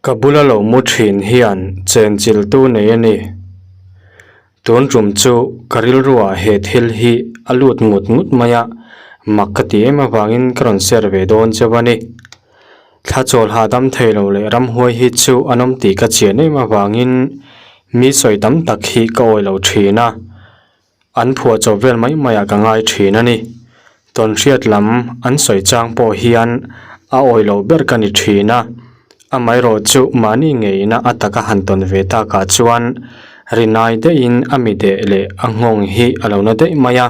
Ka bula lo mu thin hian chenchiltu nei a ni. Tun tum chu ka rilruah he thil hi a lut ngut ngut mai a, mak ka ti em avangin ka rawn share ve dawn cheu a ni. Thla chawl hahdam thei lo leh ramhuai hi chu an awm tih ka chian em avangin mi sawi tam tak hi ka awi lo thin a. An phuah chawp vel mai maiah ka ngai thin a ni. Tawnhriat lam an sawi chang pawh hian a awi loh ber ka ni thin a. Amaherawh chu mahni ngeina a taka han tawn ve takah chuan rinai daihin a mi deh leh a nghawng hi a lo na daih mai a.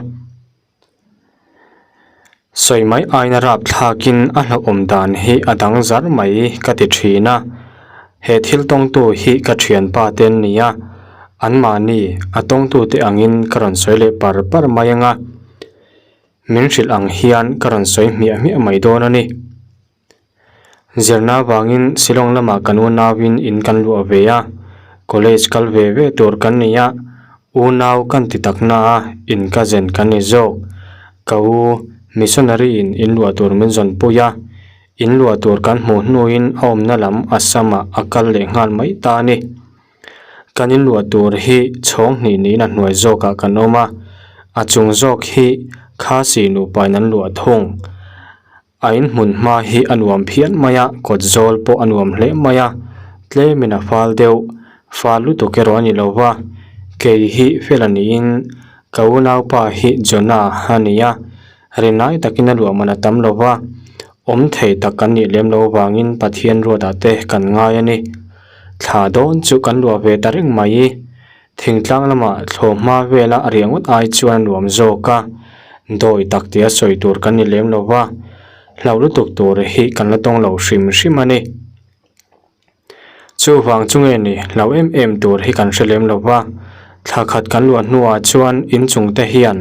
Sawi mai aina rap thlakin a hlauhawm dan hi a dang zar mai ka ti thin a, he thil tawngtu hi ka thianpa te an ni a, anmahni a tawngtute angin ka rawn sawi leh par par mai ang a, min hrilh ang hian ka rawn sawi hmiah hmiah mai dawn a ni. Zirna avangin Shillong lamah kan unauin in kan luah ve a, college kal ve ve tur kan ni a, unau kan ti tak na a in cousin kan ni zawk. Ka u missionary in in luah tur min zawn pui a, in luah tur kan hmuh hnuin a awmna lam Assam ah a kal leh nghal mai ta a ni. Kan in luah tur hi chhawng hnih niin a hnuai zawkah kan awm a, a chung zawk hi Khasi nupa in an luah thung. A in hmun hma hi a nuam phian mai a, kawt zawl pawh a nuam hle mai a, tlemin a fal deuh, fal lutuk erawh a ni lo va, kei hi fel a niin ka unaupa hi Jonah a ni a, rinai takin a luah man a tam lo va, awm thei tak kan nih lem lo vangin Pathian ruatah te kan ngai a ni. Thla dawn chu kan luah ve ta reng mai. Thingtlang lamah thlawhhma vela a riah ngawt ai chuan a nuam zawk a, dawi tak tia sawi tur kan ni lem lo va, hlau lutuk tur hi kan la tawng lo hrim hrim a ni. Chuvang chu nge ni hlau em em tur hi kan hre lem lo va, thla khat kan luah hnuah chuan inchung te hian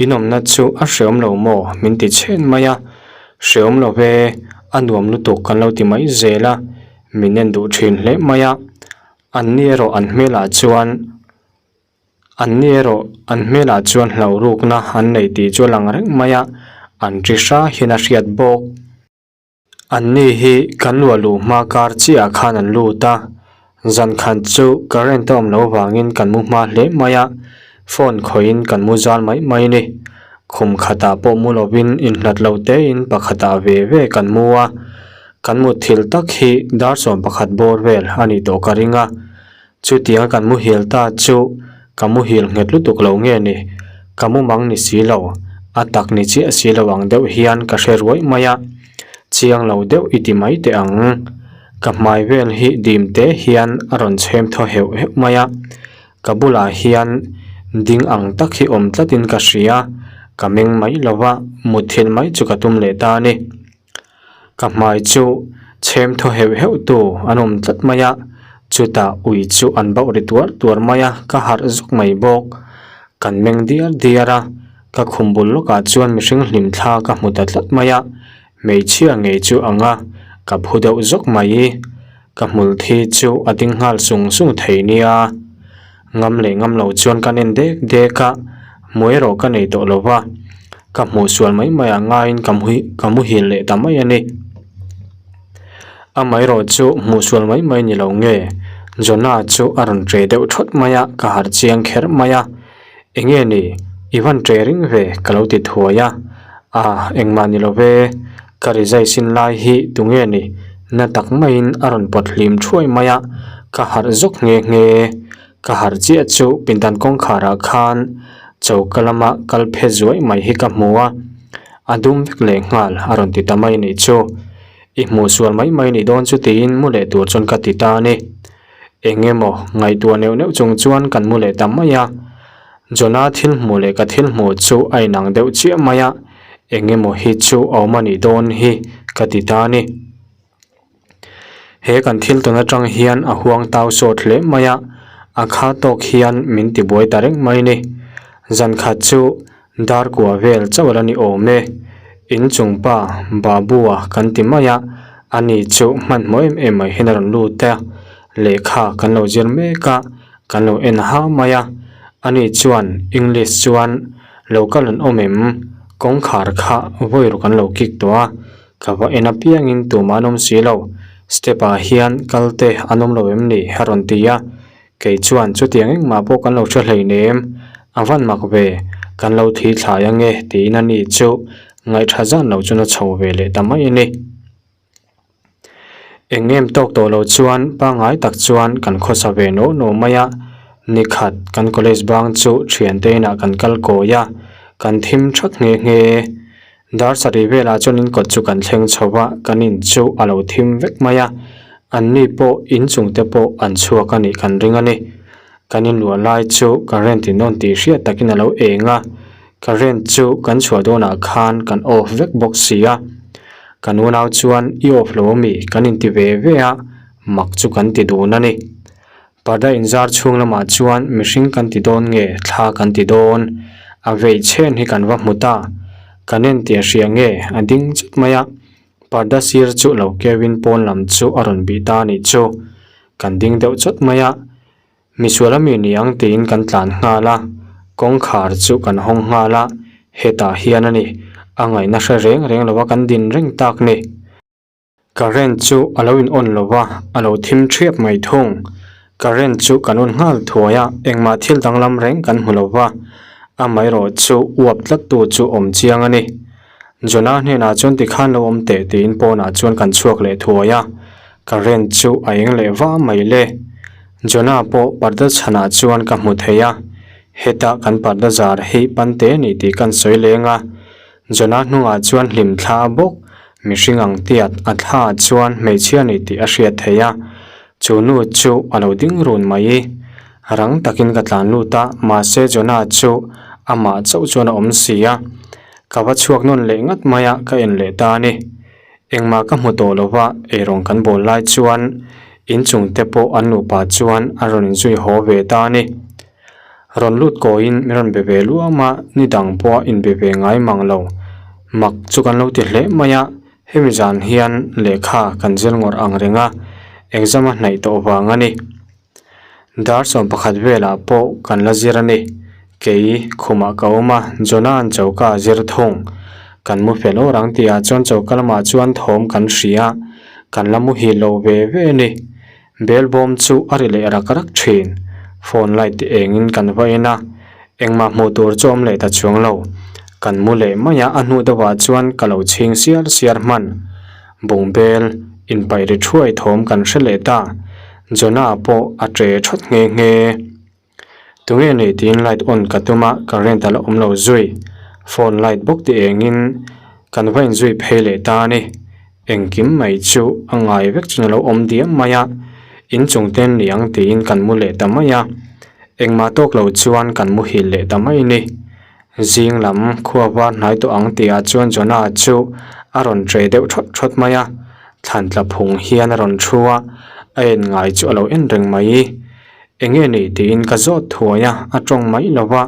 inawmna chu a hreawm lo maw min ti chhen mai a, hreawm lo ve, a nuam lutuk kan lo ti mai zel a, min en duh thin hle mai a. An ni erawh an hmelah chuan an ni erawh an hmelah chuan hlauh rukna an nei tih chu a lang reng mai a, an ri hra hian a hriat bawk. An ni hi kan luah luh hma kar chiahah khan an lut a, zan khat chu current a awm loh vangin kan mu hma hle mai a, phone khawihin kan mu zal mai mai a ni. Khum khatah pawh mu lovin inhlat lo tein pakhatah ve ve kan mu a. Kan mutthil tak hi dar 11 bawr vel a nih tawh ka ring a, chutianga kan muhil ta chu ka muhil nghet lutuk lo nge ni, ka mumang ni si lo, a tak ni chiah si lo ang deuh hian ka hre ruai mai a, chiang lo deuh i ti mai teh ang. Ka hmai vel hi dim te hian a rawn chhem thaw heuh heuh mai a, ka bulah hian ding ang tak hi awm tlatin ka hria, ka meng mai lo va, mutthil mai chu ka tum leh ta a ni. Ka hmai chu chhem thaw heuh heuh tu an awm tlat mai a, chutah ui chu an bauh ri tuar tuar mai a, ka harh zuk mai bawk. Kan meng diar diar a, ka khum bul lawkah chuan mihring hlim thla ka hmu ta tlat mai a, hmeichhia ngei chu ang a, ka phu deuh zawk mai. Ka hmul thi chu a ding nghal sung sung thei nia. Ngam leh ngam lo chuan ka nen dek dek a, hmuh erawh ka nei tawh lo va, ka hmuh sual mai mai ah ngaiin ka hmu ka muhil leh ta mai a ni. Amaherawh chu hmuh sual mai mai ni lo nge, Jonah chu a rawn ṭe deuh ṭhawt mai a, ka harh chiang kher mai a, Enge ni, i van ṭe ring ve ka lo ti thuai a, Ah engmah ni lo ve, ka rizai sin lai hi tunge ni, na tak maiin a rawn pawt hlim thuai mai a, ka harh zawk nghe nghe. Ka harh chiah chu pindan kawngkharah khan choka lama kal phe zuai mai hi ka hmu a, a dum vek leh nghal a rawn ti ta mai nih chu. I hmuh sual mai mai nih dawn chu tiin mu leh tur chuan ka ti ta a ni. Eng emaw ngaihtuah neuh neuh chung chuan kan mu leh ta mai a. Jonah thil hmuh leh ka thil hmuh chu a inang deuh chiah mai a, eng emaw hi chu a awm a nih dawn hi ka ti ta a ni. He kan thil tawn atang hian a huang tau sawt hle mai a, a kha tawk hian min ti buai ta reng mai ni. Zan khat chu dar kua vel chauh ala ni awm e. Inchung pa Babu-a kan ti mai a, ani chu hmanhmawh em em mai hian a rawn lut a, lehkha kan lo zir mek a, kan lo en ha mai a. Ani chuan English chuan lo kal an awm em? Kawngkhar kha vawi ruk an lo kik tawh a. Ka va en apiangin tumah an awm si lo. Step ah hian kal te an awm lo em ni? a rawn ti a. Kei chuan chutiang engmah pawh kan lo hre hleinem, a van mak ve, kan lo thi thlai ange tiin a ni chu ngaihṭha zan lo chuan a chho ve leh ta mai a ni. Eng em tawk tawh lo chuan pangngai tak chuan kan khawsa ve nuau nuau mai a, nikhat kan college bang chu thiante inah kan kal kawi a, kan thim thak nghe nghe. Dar sarih velah chuan in kawt chu kan thleng chho va, kan in chu a lo thim vek mai a, anni pawh inchung te pawh an chhuak a nih kan ring a ni. Kan inluah lai chu current in on tih hriat takin a lo eng a, current chu kan chhuah dawnah khan kan off vek bawk si a. Kan unau chuan i off lo ami kan inti ve ve a, mak chu kan ti dun a ni. Parda inzar chhung lamah chuan mihring kan ti dawn nge thla kan ti dawn? A vei chhen hi kan va hmu ta. Kan en tih a hria nge a ding chut mai a. Parda sir chu lo keuin pawn lam chu a rawn bih ta a nih chu. Kan ding deuh chawt mai a. Misual ami ni ang tiin kan tlan nghal a, kawngkhar chu kan hawng nghal a, hetah hian a ni, a ngaihna hre reng reng lova kan din reng tak ni. Current chu a lo in on lo va, a lo thim thiap mai thung. Current chu kan on nghal thuai a, engmah thil danglam reng kan hmu lo va, amaherawh chu uap tlattu chu awm chiang a ni. Jonah hnenah chuan tikhan lo awm teh tiin pawnah chuan kan chhuak leh thuai a, current chu a eng leh va mai le. Jonah pawh parda chhanah chuan ka hmu thei a, heta kan parda zar hi pante a ni tih kan sawi leng a, Jonah hnungah chuan hlim thla a bawk, mihring ang tiat a thla ah chuan hmeichhia a ni tih a hriat theih a, chu nu chu a lo ding run mai. Rang takin ka tlan lut a, mahse Jonah chu amah chauh chuan a awm si a. Ka va chhuak nawn leh ngat mai a, ka en leh ta a ni. Engmah ka hmu tawh lo va, eirawng kan bawl lai chuan inchung te pawh an nupa chuan a rawn inzui haw ve ta a ni. Rawn lut kawiin min rawn be ve luam a, ni dang pawh a inbe ve ngai mang lo. Mak chu kan lo ti hle mai a, hemi zan hian lehkha kan zir ngawrh ang reng a, exam a hnaih tawh vang a ni. Dar 11 velah pawh kan la zir a ni. Kei khumah ka awm a, Jonah-a'n choka a zir thung. Kan mu fel awr ang tihah chuan choka lamah chuan thawm kan hria, kan la muhil lo ve ve a ni. Bel bawm chu a ri leh rak rak thin. Phone light engin kan va en a, engmah hmuh tur chu awm leh ta chuang lo. Kan mu leh mai a, a hnu deuhah chuan ka lo chhing siar siar hman. Bungbel inpaih ri thuai thawm kan hre leh ta. Jonah pawh a ṭe ṭhawt nghe nghe. Tunge nei tiin light on ka tum a, current a la awm lo zui. Phone light bawk ti engin kan va inzui phei leh ta a ni. Engkim mai chu a ngai vek chuan a lo awm diam mai a, inchung te an ni ang tiin kan mu leh ta mai a. Engmah tawk lo chuan kan muhil leh ta mai a ni. Zing lam khua var hnai tawh ang tihah chuan Jonah chu a rawn ṭe deuh ṭhawt ṭhawt mai a, thlan tla phung hian a rawn ṭhu a, a en ngai chu a lo en reng mai. Enge ni tiin ka zawt thuai a, a ṭawng mai lo va,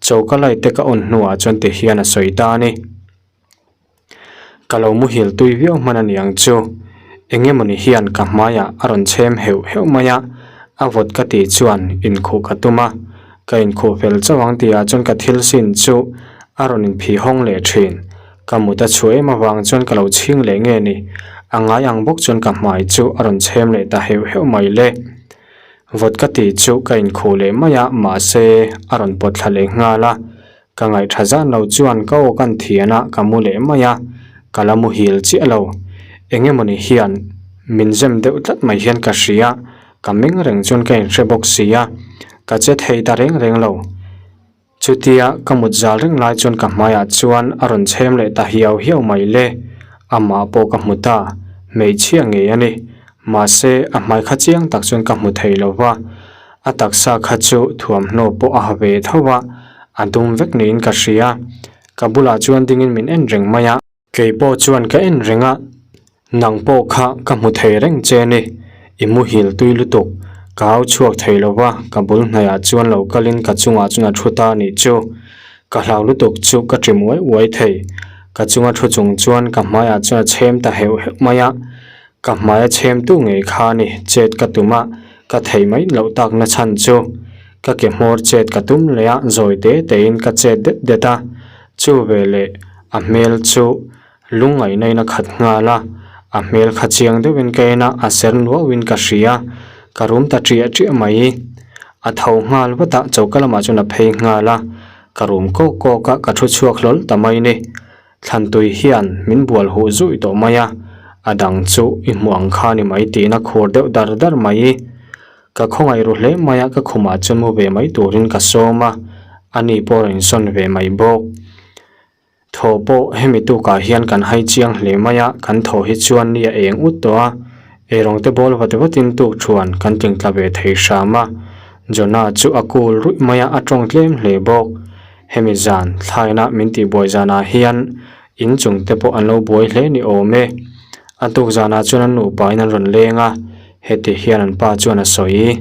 choka light te ka on hnuah chuan ti hian a sawi ta a ni. Ka lo muhil tui viau hman a ni ang chu. Eng emawni hian ka hmaiah a rawn chhem heuh heuh mai a, a vawt ka tih chuan inkhuh ka tum a. Ka inkhuh fel chauh ang tihah chuan ka thil sin chu a rawn inphih hawng leh thin. Ka mut a chhuah em avang chuan ka lo chhing leh nge ni? A ngai ang bawk chuan ka hmai chu a rawn chhem leh ta heuh heuh mai le. Vawt ka tih chu ka inkhuh leh mai a, mahse a rawn pawt thla leh nghal a. Ka ngaihṭha zan lo chuan ka aw kan thian a, ka mu leh mai a, ka la muhil chiah lo. Eng emawni hian min zem deuh tlat mai hian ka hria, ka meng reng chuan ka inhre bawk si a, ka che thei ta reng reng lo. Chutia ka mut zal reng lai chuan ka hmaiah chuan a rawn chhem leh ta hiau hiau mai le, amah pawh ka hmu ta, hmeichhia ngei a ni. Mahse, a hmai kha chiang tak chuan ka hmu thei lo va. A taksa kha chu thuamhnaw pawh a ha ve tho a, a dum vek niin ka hria. Ka bulah chuan dingin min en reng mai a. Kei pawh chuan ka en reng a, nang pawh kha ka hmu thei reng che a ni, i muhil tui lutuk, ka au chhuak thei lo va, ka bul hnaiah chuan lo kalin ka chungah chuan a thu ta a nih chu. Ka hlau lutuk chu ka ṭim uai uai thei. Ka chunga thu chung chuan ka hmaiah chuan a chhem ta heuh heuh mai a. Ka hmai a chhem tu ngei kha a ni, chet ka tum a, ka thei mai loh tak na chhan chu. Ka ke hmawr chet ka tum leh a, zawi te tein ka chet det det a, chu ve leh a hmel chu lungngaihna in a khat nghal a, A hmel kha chiang deuhin ka en a, a ser nuauhin ka hria. Ka rum ta ṭiah ṭiah mai. A tho nghal vat a, choka lamah chuan a phei nghal a. Ka rum kawk kawk a, ka thu chhuak hlawl ta mai ni. Thlantui hian min bual huh zuih tawh mai a, a dang chu i hmuh ang kha ni mai tiin a khur deuh dar dar mai. Ka khawngaih ru hle mai a, ka khumah chuan mu ve mai turin ka sawm a, ani pawh a rawn insawn ve mai bawk. Thaw pawh hemi tukah hian kan hai chiang hle mai a, kan thaw hi chuan ni a eng ut tawh a, eirawng te bawl vat vatin tuk thuan kan tling tla ve thei hram a. Jonah chu a cool ruih mai a, a tawng tlem hle bawk. Hemi zan thlaina min tihbuai zanah hian inchung te pawh an lo buai hle ni awm e. A tuk zanah chuan an nupain an rawn leng a, heti hian an pa chuan a sawi.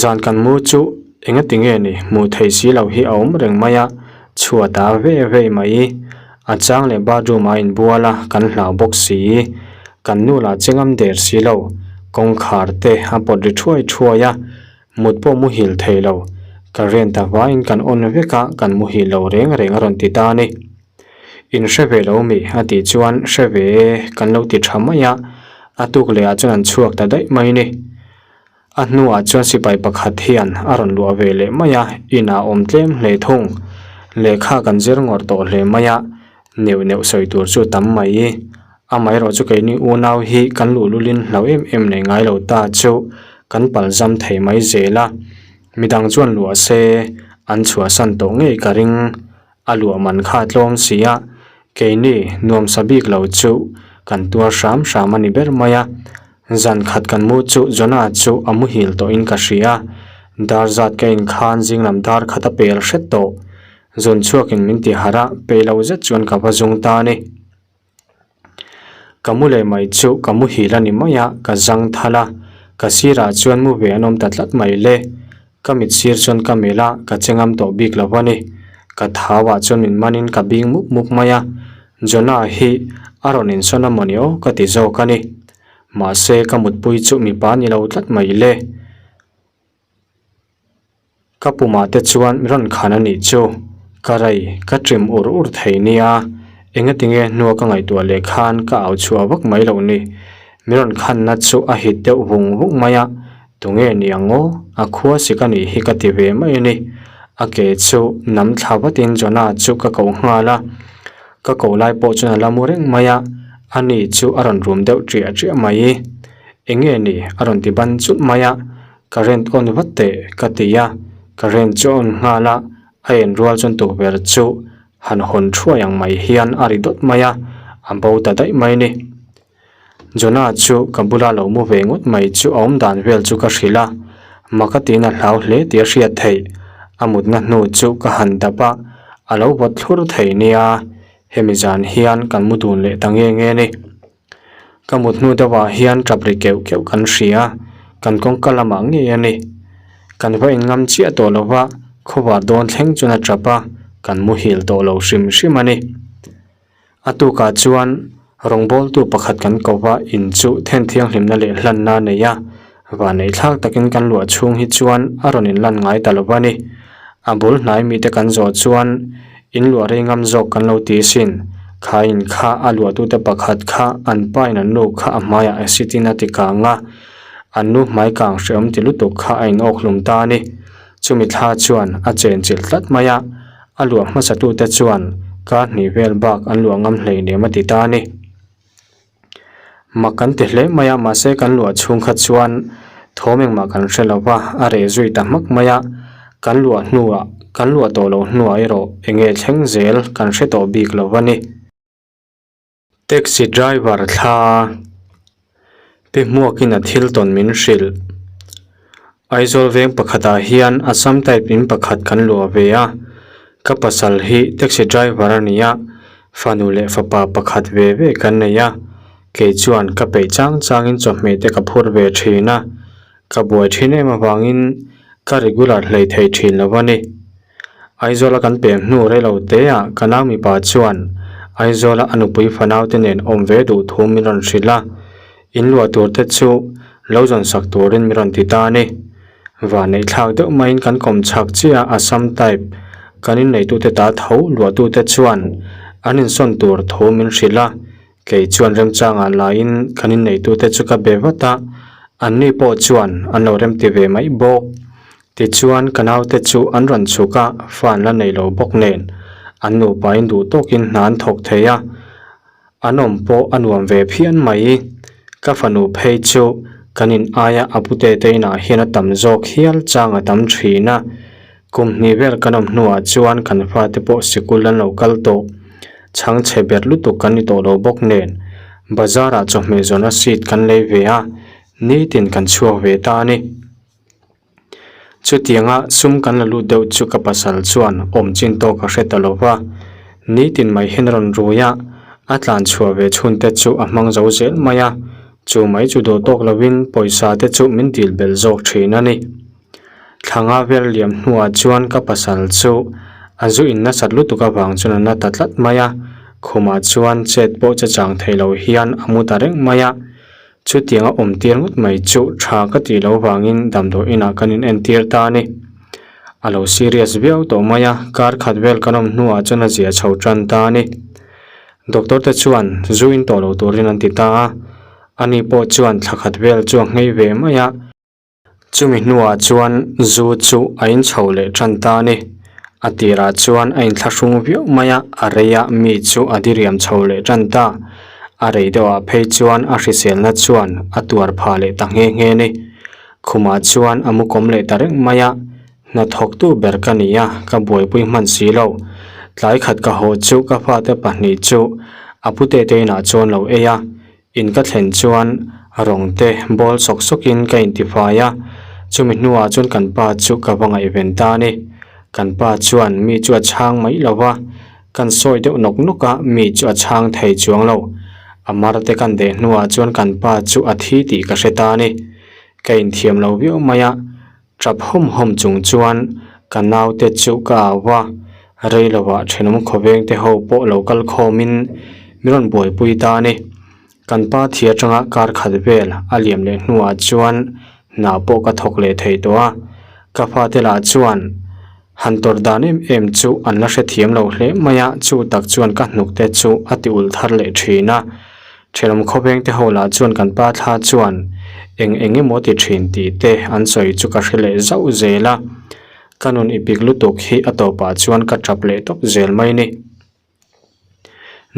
Zan kan mu chu engati nge ni hmuh theih si loh hi a awm reng mai a, chhuat a vei vei mai. A chang leh bathroom ah inbual a kan hlau bawk si. Kan nu lah che ngam der si lo, kawngkhar te a pawt ri thuai thuai a, mut pawh muhil thei lo. Current a vaiin kan on vek a, kan muhil lo reng reng a rawn ti ta a ni. In hre ve lo mi? a tih chuan hre ve e kan lo ti tha mai a, a tuk leh ah chuan an chhuak ta daih mai ni. A hnuah chuan sipai pakhat hian a rawn luah ve leh mai a, inah awm tlem hle thung. Lehkha kan zir ngawrh tawh hle mai a, neuh neuh sawi tur chu tam mai. Amaherawh chu keini unau hi kan luhlulin hlau em em nei ngai lo ta chu kan palzam thei mai zel a, midang chuan luah se an chhuahsan tawh ngei ka ring. A luah man kha a tlawm si a, keini nuamsa bik lo chu kan tuar hram hram a ni ber mai a. Zan khat kan mu chu Jonah chu a muhil tawhin ka hria. Dar zat ka inkhan zinglam dar khat a pel hret tawh. Zun chhuakin min ti harh a, peih lo zet chuan ka va zung ta a ni. Ka mu leh mai chu ka muhil a ni mai a, ka zang thal a, ka sirah chuan mu ve an awm ta tlat mai le. Ka mit sir chuan ka melh a, ka che ngam tawh bik lo a ni. Ka thau ah chuan min manin ka bing mup mup mai a, Jonah hi a rawn insawn a mawni aw ka ti zawk a ni. Mahse ka mutpui chu mipa ni lo tlat mai le. Ka pumah te chuan mi rawn khan a nih chu. Ka rei, ka trim ur ur thei nia. Engatinge hnua ka ngaihtuah leh khan ka au chhuah vak mai loh ni. Mi rawn khanna chu a hit deuh vung vung mai a, tunge ni ang aw, a khua sik a nih hi ka ti ve mai a ni. A ke chu nam thla vatin Jonah chu ka koh nghal a. Ka koh lai pawh chuan a la mu reng mai a, ani chu a rawn rum deuh ṭiah ṭiah mai. Enge ni? a rawn ti ban chulh mai a. Current on vat teh ka ti a, current chu a on nghal a, a en rual chuan tukverh chu han hawn thuai ang mai hian a ri dawt mai a, a bo ta daih mai ni. Jonah chu ka bula lo mu ve ngawt mai chu a awm dan vel chu ka hrilh a, maka tiin a hlau hle tih a hriat theih, a mutna hnu chu ka han dap a, a lo vawt thlur thei nia, hemi zan hian kan mu dun leh ta nge nge ni. Ka mut hnu deuhah hian tap ri keuh keuh kan hria, kan kawngka lamah ngei a ni. Kan va inngam chiah tawh lo va, khawvar dawn thleng chuan a tap a, kan muhil tawh lo hrim hrim a ni. A tukah chuan rawngbawltu pakhat kan ko va, in chu then thianghlimna leh hlanna a nei a, vanneih thlak takin kan luah chhung hi chuan a rawn inlan ngai ta lo va ni. A bul hnai mite kan zawh chuan in luah rei ngam zawk kan lo ti sin. Kha in kha a luahtute pakhat kha an pa in an nu kha a hmaiah acid in a ti kang a, an nu hmai kang hreawm ti lutuk kha a in awk hlum ta a ni. Chumi thla chuan a chenchilh tlat mai a, a luah hmasatute chuan kar hnih vel bak an luah ngam hleinem a ti ta a ni. Mak kan ti hle mai a, mahse kan luah chhung kha chuan thawm engmah kan hre lo va, a reh zui ta hmak mai a, kan luah hnuah, kan luah tawh loh hnuah erawh eng nge thleng zel kan hre tawh bik lo va ni. Taxi driver thla pi hmuakin a thil tawn min hrilh. Aizawl veng pakhatah hian Assam type in pakhat kan luah ve a, ka pasal hi taxi driver a ni a, fanu leh fapa pakhat ve ve kan nei a, kei chuan ka peih chang changin chawhmeh te ka phur ve thin a, ka buai thin em avangin ka regular hlei thei thin lo a ni. Aizawla kan pem hnu rei lo te ah ka nau mipa chuan Aizawla a nupui fanau te nen awm ve duh thu min rawn hrilh a, in luah tur te chu lo zawn sak turin min rawn ti ta a ni. Vanneih thlak deuh maiin kan kawm chhak chiah a Assam type kan inneitute ta tho luahtute chuan an insawn tur thu min hrilh a. Kei chuan remchangah laiin kan inneitute chu ka be vat a, anni pawh chuan an lo remti ve mai bawk. Tichuan ka naute chu an rawn chhuk a, fa an la nei lo bawk nen an nupain duh tawkin hna an thawk thei a, an awm pawh a nuam ve phian mai. Ka fanu phei chu kan in aia a pute te inah hian a tam zawk hial chang a tam thin a, kum hnih vel kan awm hnuah chuan kan fate pawh sikul an lo kal tawh. Chhangchhe ber lutuk kan ni tawh lo bawk nen bazar ah chawhmeh zawrhna seat kan lei ve a, nitin kan chhuak ve ta a ni. Chutianga sum kan la lut deuh chu ka pasal chuan awm chin tawk a hre ta lo va, nitin mai hian a rawn rui a, a tlan chhuah ve chhun te chu a hmang zo zel mai a, chu mai chu duh tawk lovin pawisa te chu min dil belh zawk thin a ni. Thlanga vel liam hnuah chuan ka pasal chu a zu in nasat lutuk avang chuan a na ta tlat mai a, khumah chuan chet pawh che chang thei lo hian a mu ta reng mai a. Chutianga awm tir ngawt mai chu tha ka tih loh vangin damdawi inah kan in entir ta a ni. A lo serious viau tawh mai a, kar khat vel kan awm hnuah chuan a zia chho tan ta a ni. Doctor te chuan zu in tawh lo turin an ti ta a, ani pawh chuan thla khat vel chu a nghei ve mai a. Chumi hnuah chuan zu chu a inchho leh tan ta a ni. A tirah chuan a inthlahrung viau mai a, a reia mi chu a diriam chho leh tan ta. A rei deuhah phei chuan a hriselna chuan a tuar phah leh ta nghe nghe a ni. Khumah chuan a mu kawm leh ta reng mai a, hnathawktu ber ka ni a, ka buaipui hman si lo. Tlai khat ka haw chu ka fate pahnih chu a pute te inah chuan lo ei a, In ka thlen chuan rawng te bawl sawk sawkin ka intifai a, chumi hnuah chuan kan pa chu ka va ngaihven ta a ni. Kan pa chuan mi chu a chhang mai lo va, kan sawi deuh nawk nawk a, mi chu a chhang thei chuang lo. A mar te kan deh hnuah chuan kan pa chu a thi tih ka hre ta a ni. Ka inthiam lo viau mai a, Tap hawm hawm chung chuan ka naute chu ka au a, reiloah thenawm khawveng te ho pawh lo kal khawmin min rawn buaipui ta a ni. Kan pa thi atanga kar khat vel a liam leh hnuah chuan hna pawh ka thawk leh thei tawh a, ka fate lah chuan han tawrh dan em em chu an la hrethiam lo hle mai a, chu tak chuan ka hnuk te chu a ti ulh thar leh thin a. Thenawm khawveng te ho lah chuan kan pa thla chuan eng eng emaw ti thin tih te an sawi chu ka hre leh zauh zel a, ka nun i pik lutuk hi a tawpah chuan ka tap leh tawp zel mai ni.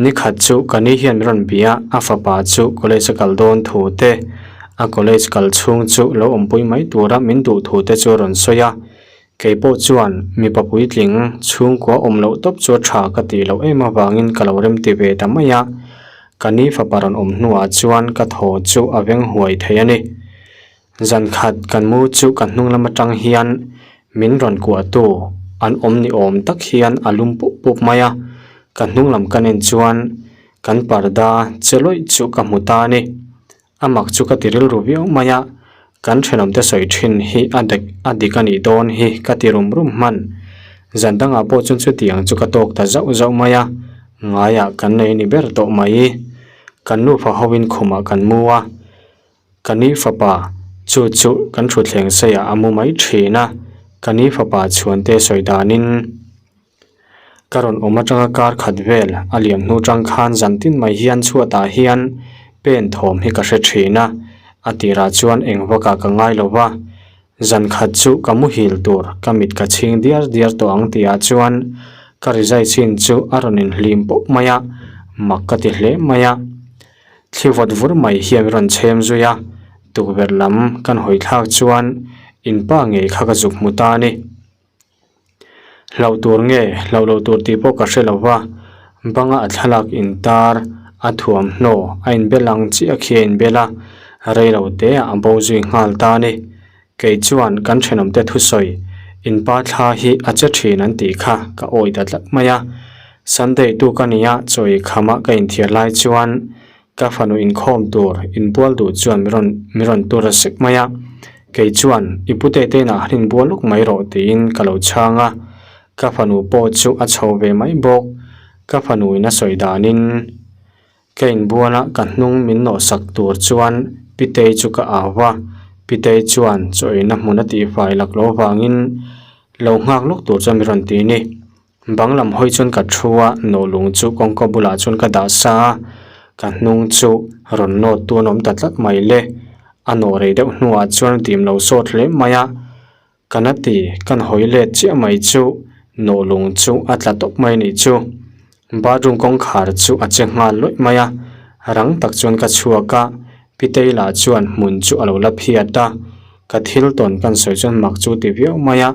Nikhat chu ka ni hian min rawn bia a fapa chu college a kal dawn thu te, a college kal chhung chu lo awmpui mai tura min duh thu te chu a rawn sawi a, Kei pawh chuan mipa puitling chhungkua awm loh tawp chu a tha ka tih loh em avangin ka lo remti ve ta mai a, ka ni fapa rawn awm hnuah chuan ka thaw chu a veng huai thei a ni. Zan khat kan mu chu ka hnung lam atang hian min rawn kuahtu an awm ni awm tak hian a lum pup pup mai a, ka hnung lam ka nen chuan kan parda che lawih chu ka hmu ta a ni. A mak chu ka ti rilru viau mai a, kan thenawmte sawi thin hi a dik a dik a nih dawn hi ka ti rum rum hman. Zan dangah pawh chuan chutiang chu ka tawk ta zauh zauh mai a, ngaiah kan nei ni ber tawh mai. Kan nufa hoin khumah kan mu a, ka ni fapa chu chu kan thutthleng seiah a mu mai thin a, ka ni fapa chhuante sawi danin, Ka rawn awm atanga kar khat vel a liam hnu tang khan zan tin mai hian chhuatah hian pen thawm hi ka hre thin a, a tirah chuan eng vakah ka ngai lo va, zan khat chu ka muhil tur ka mit ka chhing diar diar tawh ang tihah chuan ka rizai chin chu a rawn inhlim pawp mai a, mak ka ti hle mai a. Thli vawt vur mai hian rawn chhem zui a, tukverh lam kan hawi thlak chuan inpa ngei kha ka zuk hmu ta a ni. Hlauh tur nge hlauh loh tur tih pawh ka hre lo va, banga a thlalak intar a thuamhnaw a inbel ang chiah khi a inbel a, rei lo te ah a bo zui nghal ta a ni. Kei chuan kan thenawmte thusawi inpa thla hi a che thin an tih kha ka awi ta tlat mai a. Sunday tuk a nia chawi khama ka inthiar lai chuan Ka fanu inkhawm tur inbual duh chuan mi rawn mi rawn tur a sek mai a, kei chuan i pute te inah han inbual lawk mai rawh tiin ka lo chhang a, ka fanu pawh chu a chho ve mai bawk. Ka fanu in a sawi danin ka inbual a ka hnung min nawh sak tur chuan Pitei chu ka au va, Pitei chuan chaw eina hmun a tihfai lak loh vangin lo nghak lawk tur chuan mi rawn ti ni. Bang lam hawi chuan ka thu a, nawhlung chu kawngka bulah chuan ka dah sa a. Ka hnung chu rawn nawt tu an awm ta tlat mai le. A nawh rei deuh hnuah chuan dim lo sawt hle mai a. Ka na ti, kan hawi let chiah mai chu nawh lung chu a tla tawp mai nih chu. Bathroom kawngkhar chu a che nghal lawih mai a, rang tak chuan ka chhuak a, Pitei lah chuan hmun chu a lo la phiat a, ka thil tawn kan sawi chuan mak chu ti viau mai a,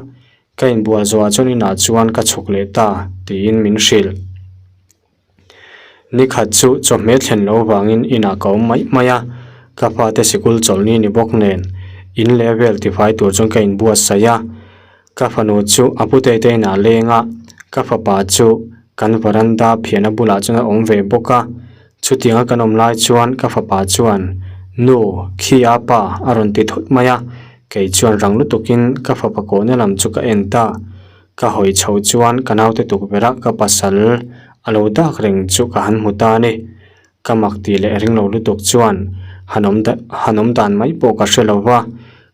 ka inbual zawhah chuan inah chuan ka chhuk leh ta tiin min hrilh. Ni khat chu chawhmeh thlen loh vangin inah ka awm mai mai a, ka fate sikul chawlhni ni bawk nen in leh vel tifai tur chuan ka inbuatsaih a, ka fanu chu a pute te inah leng a, ka fapa chu kan varanda phiahna bulah chuan a awm ve bawk a, chutianga kan awm lai chuan ka fapa chuan Nu khi a pa a rawn ti thut mai a, kei chuan rang lutukin ka fapa kawhna lam chu ka en ta. Ka hawi chho chuan ka naute tukverh a ka pasal a lo dak reng chu ka han hmu ta a ni. Ka mak tih leh ring lo lutuk chuan han awm han awm dan mai pawh ka hre lo va.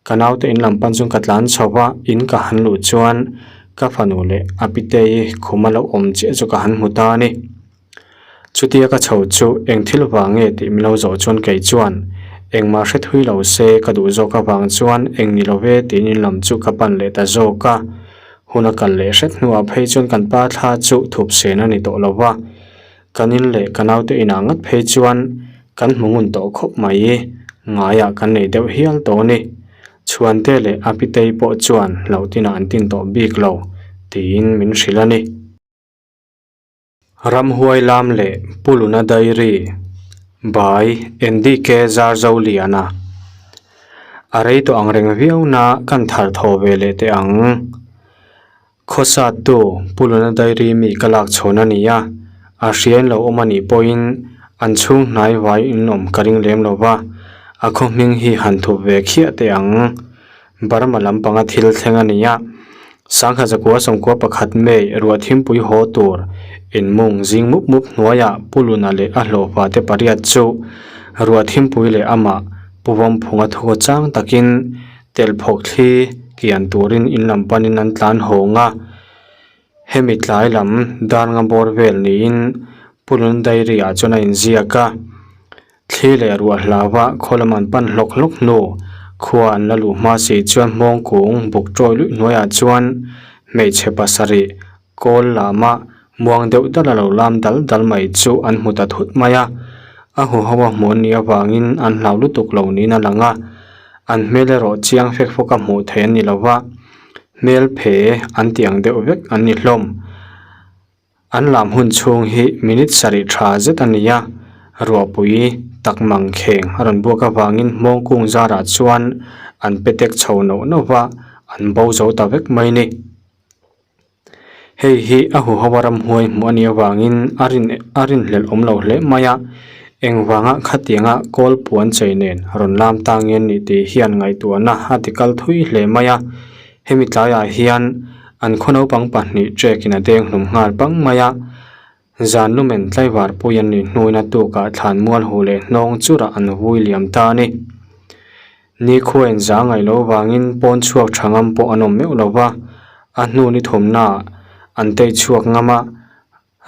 Ka naute in lam pan chuan ka tlan chho va, in ka han luh chuan ka fanu leh a pitei khum a lo awm chiah chu ka han hmu ta a ni. Chutia ka chho chu eng thil vang nge tih min lo zawh chuan kei chuan engmah hre thui lo se ka duh zawk avang chuan eng ni lo ve tiin in lam chu ka pan leh ta zawk a. Hun a kal leh hret hnuah phei chuan kan pa thla chu thup sen a ni tawh lo va, kan in leh ka naute inah ngat phei chuan kan hmu ngun tawh khawp mai ngaiah kan nei deuh hial tawh a ni. Chhuante leh a pitei pawh chuan hlauhtinah an tin tawh bik lo tiin min hrilh a ni. Ramhuai lam leh Puluna Diary by NDK Zarzoliana A rei tawh ang reng viau na kan thar thaw ve leh teh ang. Khawsat tu Puluna Diary mi ka lak chhawn a ni a, a hriain lo awm a nih pawhin an chhung hnai vai in awm ka ring lem lo va, a khaw hming hi han thup ve khiah teh ang. Burma lampanga thil thleng a ni a, Sangha zakua sawmkua pakhat May ruah thimpui haw tur inmung zing mup mup hnuaiah Pu Luna leh a hlawhfa te pariat chu ruah thimpui leh amah Pu Vawmphunga thukaw chang takin telphawk thli kian turin in lam panin an tlan hawng a. Hemi tlai lam dar nga bawr vel niin Pu Luna diary ah chuan a inziak a. Thli leh ruah hlauha khaw lam an pan hlawk hlawk hnu khua an la luh hma si chuan hmawng kung buk tawi luih hnuaiah chuan hmeichhe pasarih kawl lama muang deuh dal a lo lam dal dal mai chu an hmu ta thut mai a. A huho a hmuh an nih avangin an hlau lutuk lo niin a lang a, an hmel erawh chiang fek fawk a hmuh theih an ni lo va, hmel phe an tih ang deuh vek an ni hlawm. An lam hun chhung hi minute sarih tha zet a ni a, ruahpui tak mang kheng a rawn buak avangin hmawng kung zarah chuan an pe tek chho nauh nauh va, an bo zo ta vek mai ni. Hei hi a huho a ramhuai hmuh a nih avangin a rin a rinhlelh awm lo hle mai a, engvanga khatianga kawl puan chei nen rawn lam ta nge ni tih hian ngaihtuahna a ti kal thui hle mai a. Hemi tlaiah hian an khaw naupang pahnih trek in a deng hlum nghal pang mai a, zan lumen tlaivar pui an nih hnuin a tukah thlan mual huh leh hnawng churah an vui liam ta a ni. Nikhua in za ngaih loh vangin pawn chhuak tha ngam pawh an awm meuh lo va, a hnu ni thawmnaah an tei chhuak ngam a,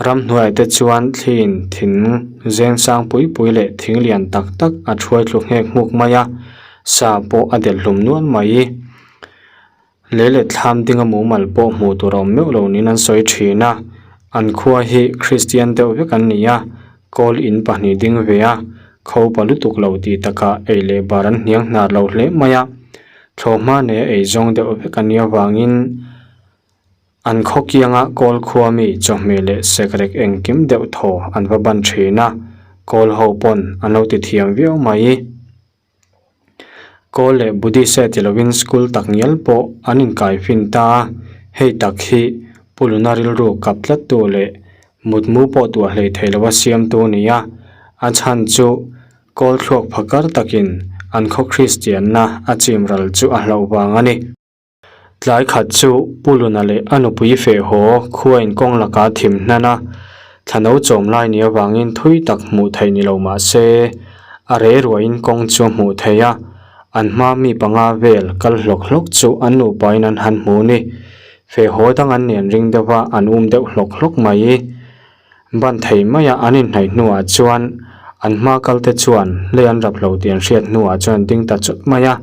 Ramhnuaiah te chuan thliin thing zeng sang pui pui leh thing lian tak tak a thuai thlu nghek hmuk mai a, sa pawh a delh hlum nual mai. Lei leh thlam dinga mumal pawh hmuh tur a awm meuh lo niin an sawi thin a, an khua hi Kristian deuh vek an ni a, kawl in pahnih ding ve a, kho pa lutuk lo tih takah ei leh bar an hniang hnar lo hle mai a, thlawhhma nei a ei zawng deuh vek an nih avangin, An khaw kianga kawl khua mi chawhmeh leh sekrek engkim deuh thaw an va ban thin a, kawl ho pawn an lo ti thiam viau mai. Kawl leh Buddhist e ti lovin school tak ngial pawh an inkai fin ta a, hei tak hi Pu Luna rilru kap tlattu leh mutmu pawh tuah hlei thei lova siamtu a ni a, a chhan chu kawl thluak phakar takin an khaw Kristianna a chim ral chu a hlauh vang a ni. Tlai khat chu Pu Luna leh a nupui feh haw khua inkawng lakah thim hnan a, thlano chawm lai ni avangin thui tak hmuh theih ni lo mah se, a re ruahin kawng chu a hmuh theih a, an hma mi panga vel kal hlawk hlawk chu an nupain an han hmu ni. Feh haw dang an nen ring deuh a, an um deuh hlawk hlawk mai. Ban thei maia an inhnaih hnuah chuan An hma kal te chuan lei an rap lo tih an hriat hnuah chuan an ding ta chawt mai a.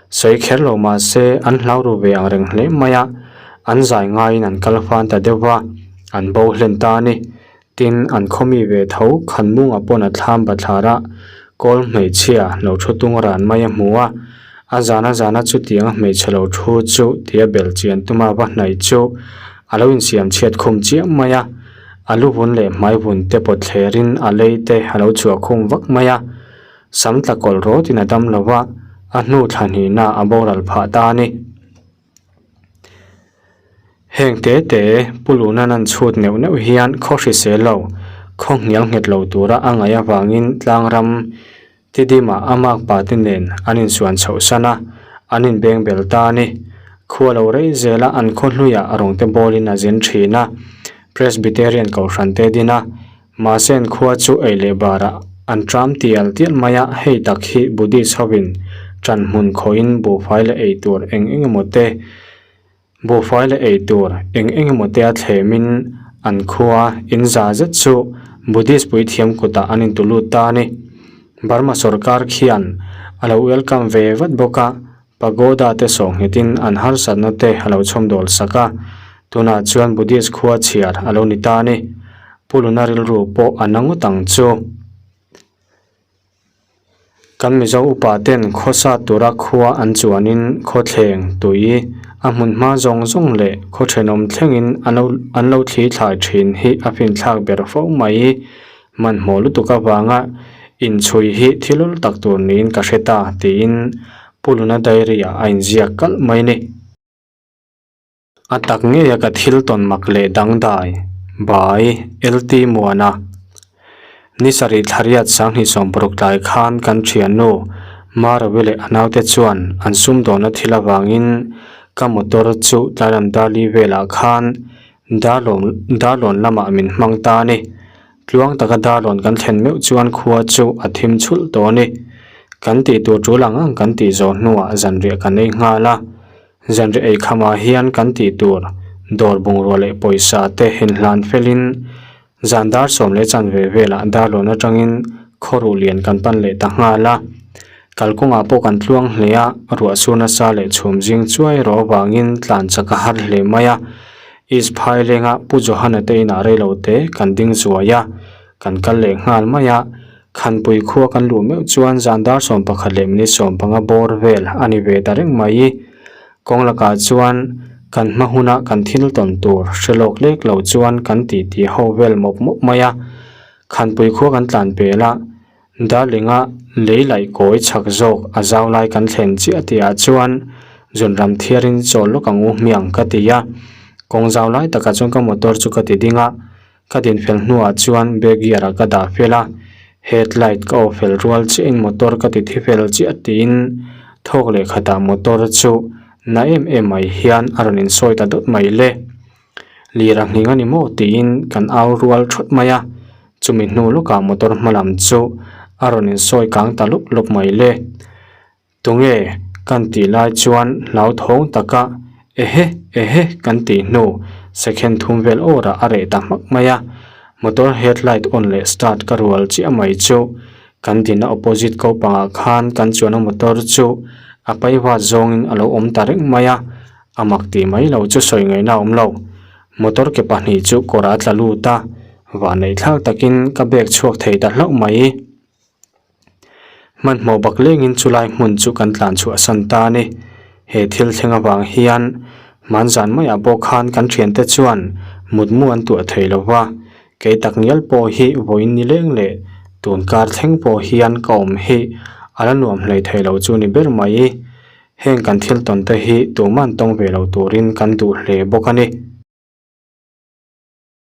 Sawi kher lo mah se an hlau ru ve ang reng hle mai a, an zai ngaiin an kal fan ta deuh va, an bo hlen ta a ni. Tin, an khawmi ve tho Khanmunga pawn a thlam bathlar a, kawl hmeichhia lo thu tung ran mai a hmu a, a zana zana chutiang a hmeichhe lo thu chu tia bel chian tuma va hnaih chu a lo insiam chhiat khum chiam mai a. A lu vun leh hmai vun te pawt thlerin a lei te a lo chhuah khum vak mai a, sam tla kawlh rawtin a dam lo va, a hnu thla hnihna a boral phah ta a ni. Heng te te Pu Luna'n an chhut neuh neuh hian khaw hrisel lo, khaw hnial nghet lo tura a ngaih avangin tlangram Tidimah a makpa te nen an insuan chhoh san a, an inbeng bel ta a ni. Khua lo rei zela an khaw hluiah rawngte bawlin a zin thin a, Presbyterian Kohhran te din a, mahse an khua chu ei leh barah an tram tial tial mai a, hei tak hi Buddhist hovin ṭan hmun khawhin buhfai leh ei tur eng eng emaw te Buhfai leh ei tur eng eng emaw te a thlemin an khua in za zet chu Buddhist puithiam kutah an intu lut ta a ni. Burma sorkar khian a lo welcome ve vat bawk a, pagoda te sawhnghetin an harsatna te a lo chhawmdawl sak a, tunah chuan Buddhist khua chhiar a lo ni ta a ni. Pu Luna rilru pawh a na ngawt ang chu. Kan Mizo upa ten khawsa tura khua an chuanin khawthleng tui a hmun hma zawng zawng leh khaw thenawm thlengin an lo an lo thli thlai thin hi a finthlak ber fo mai. Hmanhmawh lutuk avanga inchhui hi thil ul tak tur niin ka hre ta tiin Pu Luna diary ah a inziak kalh mai ni. A tak ngeia ka thil tawn mak leh dangdai, Bai, LT Muana. Ni sarih thlariat 2016 tlai khan kan thiannu Marawi leh a naute chuan an sumdawnna thil avangin ka motor chu tlailam Darli velah khan Darlawn Darlawn lamah min hmang ta a ni. Tluang taka Darlawn kan thlen meuh chuan khua chu a thim chhulh tawh a ni. Kan tih tur tul ang ang kan tih zawh hnuah zanriah kan ei nghal a. Zanriah ei khamah hian kan tih tur dawr bungrua leh pawisa te inhlan felin zan dar sawm leh chanve velah darlawn atangin khawruh lian kan pan leh ta nghal a. Kalkawngah pawh kan tluang hle a, ruah sur nasa leh chhum zing chuai rawh avangin tlan chak a har hle mai a. East Phailengah Pu Johana te inah reilo te kan ding zuai a, kan kal leh nghal mai a. Khanpui khua kan luh meuh chuan zan dar 11 leh minute 15 bawr vel a ni ve ta reng mai. Kawng lakah chuan kan hma huna kan thil tawn tur hre lawk lek lo chuan kan titi ho vel mawp mawp mai a. Khanpui khua kan tlan pel a, Darlinga lei laih kawi chhak zawk a zau lai kan thlen chiah tihah chuan zunram thiarin chawl lawk ang u hmiang ka ti a. Kawng zau lai takah chuan ka motor chu ka ti ding a. Ka dinfel hnuah chuan back gear ah ka dah fel a, headlight ka off fel rual chiahin motor ka ti thi fel chiah tiin thawk leh khatah motor chu na em em mai hian a rawn insawi ta dawt mai le. Lir a nghing a ni maw tiin kan au rual thawt mai a, chumi hnu lawkah motor hma lam chu a rawn insawi kang ta lawp lawp mai le. Tunge kan tih lai chuan hlauthawng taka ehe ehe kan tih hnu second thum vel awrah a reh ta hmak mai a, motor headlight on leh start ka rual chiah mai chu kan dinna opposite ko pangah khan kan chuanna motor chu a paivat zawngin a lo awm ta reng mai a, a mak tih mai lo chu sawi ngaihna a awm lo. Motor ke pahnih chu kawrah a tla lut a, vahneih thlak takin ka bag chhuak thei ta hlauh mai. Hmanhmawh bak lengin chulai hmun chu kan tlan chhuah san ta a ni. He thil thleng avang hian hmanzan maiah pawh khan kan thiante chuan mutmu an tuah thei lo va, kei tak ngial pawh hi vawiin ni leng leh tun kar thleng pawh hian ka awm hi a la nuam hlei thei lo chu ni ber mai. Heng kan thil tawn te hi tuman tawng ve lo turin kan duh hle bawk a ni.